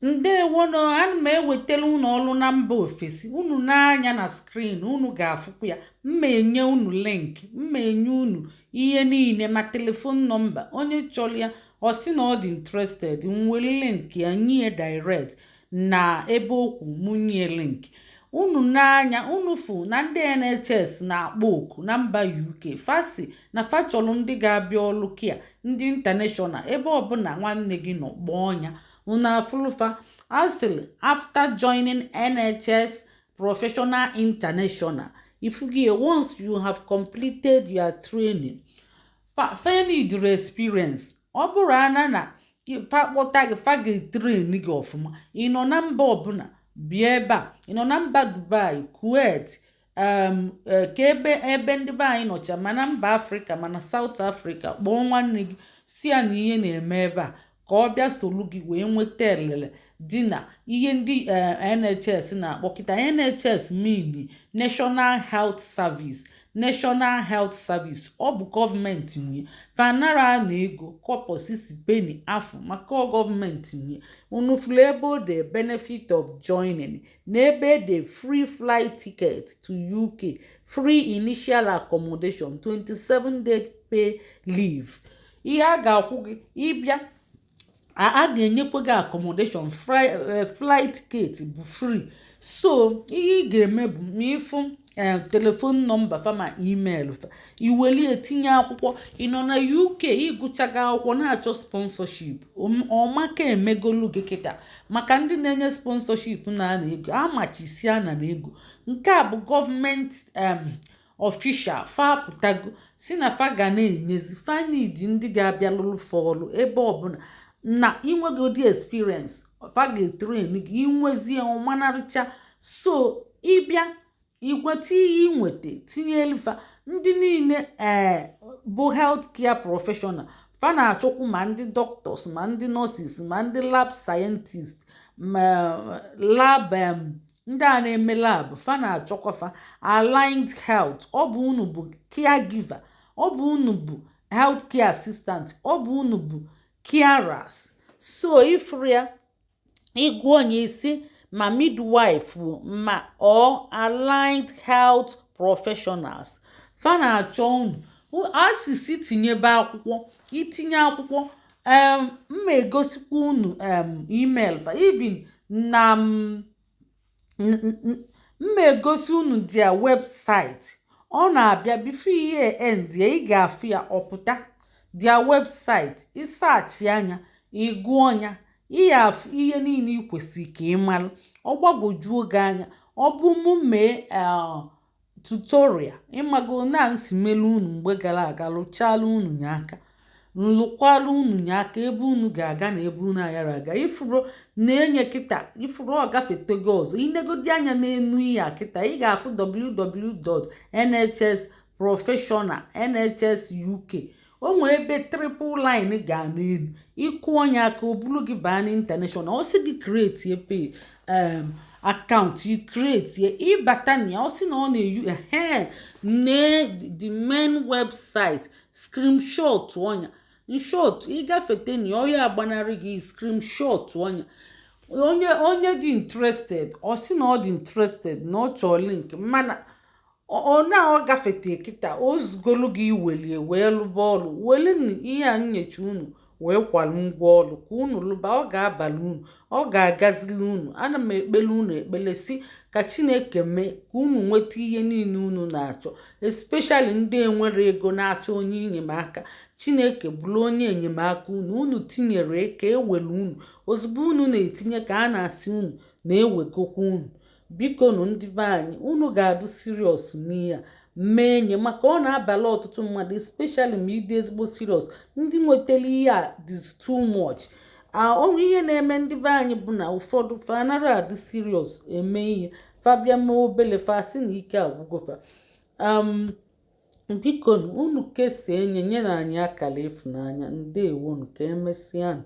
Ndeewonụ. Ana m ewetara unu ọrụ na mba ofesi. Unu n'anya na screen, unu ga-afụkwa ya. Mma enye unu link, mma enye unu ihe niile, ma telephone number. Onye chọrọ ya, ọ sị na ọ dị interested, nwere link ya nye direct na ebe okwu mụ nye link. Unu n'anya, unu fụ na ndị NHS na-akpọ oku na mba UK. Fasi na fa chọrọ ndị ga-abịa ọlụ kia, ndị international. Ebe ọbụla nwanne gị nọ, kpọọ ya. Unu afụlụfa asịrị, "After joining NHS Professional International," ifugie, "once you have completed your training," fa need experience. Ọ bụrụ ana na fa kpọta gị, fa ga-etrain gị ọfụma. Ị nọ na mba ọbụla, bịa ebe a. Ị nọ na mba Dubai, Kuwait, ka ebe ndị be anyị nọcha, mana mba Afrịka, mana South Africa, kpọọ nwanne gị, si ya na ihe na-eme ebe a, ka ọ bịa solu gị wee nweta elele dị na ihe ndị NHS na-akpọ kịta. NHS mean National Health Service. National Health Service, ọ bụ gọọmenti nwe. Fanara na ego kọpọ sisi penny afọ, maka ọ gọọmenti nwe. Unu fụrụ ebe o de "benefit of joining", na ebe de "free flight ticket to UK, free initial accommodation, 27 day pay leave". Ihe a ga-akwụ gị ịbịa, a ga-enyekwa gị accommodation, flight ticket bụ free. So ihe ị ga-eme bụ ma ịfụ telephone number fa ma email fa, iwelie tinye akwụkwọ. Ị nọ na UK, ịgụchaga akwụkwọ, na-achọ sponsorship, ọmaka emegolu gị kịta, maka ndị na-enye sponsorship na-ana ego amachisia na ego. Nke a bụ gọọmenti official. Fa pụtago si na fa ga na-enyezi fa need ndị ga-abịa lụrụ fa ọrụ. Ebe ọbụla na inwegodi experience, fa ga-etrain gị, inwezie ọmanarịcha. So ịbịa igweta ihe inweta, tinye elufa. Ndị niile ee bụ health care professional, fa na-achọkwu ma ndị doctors, ma ndị nurses, ma ndị lab scientist, ma lab ndị a na-eme lab, fa na-achọkwa fa. Allied health, ọ bụ unu bụ caregiver, ọ bụ unu bụ health care assistant, ọ bụ unu bụ carers. So ifuru ya, ịgụ onye isi, ma midwife, ma ọ allied health professionals, fa na-achọ unu. Asịsị tinyebe akwụkwọ, itinye akwụkwọ, mma egosikwa unu email fa, even na mma egosi unu their website. Ọ na-abịa before ihe end ya, ị ga-afụ ya ọpụta, their website. Ịsearchị anya, ịgụọ ya, ị afụ ihe niile ị kwesịrị ka ị mara. Ọ gbagwojuo gị anya, ọ bụ mụ mee tutorial. Ịmago na nsi melu unu mgbe gara aga, lụchala unu nye aka, nlụkwala unu nye aka ebe unu ga-aga na ebe unu ayara aga. Ifuru na-enye kịta, ifuru ọ gafetego ọzọ. Inegodi anya n'enu ihe a kịta, ị ga-afụ www.nhsprofessional NHS UK. O nwee ebe triple line ga n'elu, ịkụ onye aka, o buru gị baa n'international. Ọ sị gị create pay account, i create, ịbata na ya. Ọ sị na ọ na-eyu ehe nee the main website. Screenshot ọnya nshot, ịgafete na ọ ya agbanarị gị. Screenshot ọnya. Onye dị interested, ọ sị na ọ dị interested, na ọ chọọ link, mana ọ na ọ gafete kịta, o zugolu gị iwelie wee lụba ọrụ. Welinu ihe a nyecha unu wee kwalụ ngwa ọrụ ka unu lụba. Ọ ga-abalị unu, ọ ga-agazili unu. Ana m ekpele unu ekpele si ka Chineke mee ka unu nweta ihe niile unu na-achọ, especially ndị enwere ego na-achọ onye enyemaka. Chineke bụrụ onye enyemaka unu. Unu tinyere ka ewere unu ozugbo unu na-etinye, ka a na-asị unu na-ewegokwa unu. Biko nụ, ndị be anyị, unu ga-adụ serious n'ihe a mee nye, maka ọ na-abalị ọtụtụ mmadụ, especially ma ịdị ezigbo serious. Ndị nwetara ihe a dị too much. Onwe ihe na-eme ndị be anyị bụ na ụfọdụ fa anara adị serious eme ihe. Fa bịa mee obele, fa sị na ike agwụgo fa. Biko unu kesaa enye, nye na anyị akara ịfụnanya. Ndewonu, ka emesịa.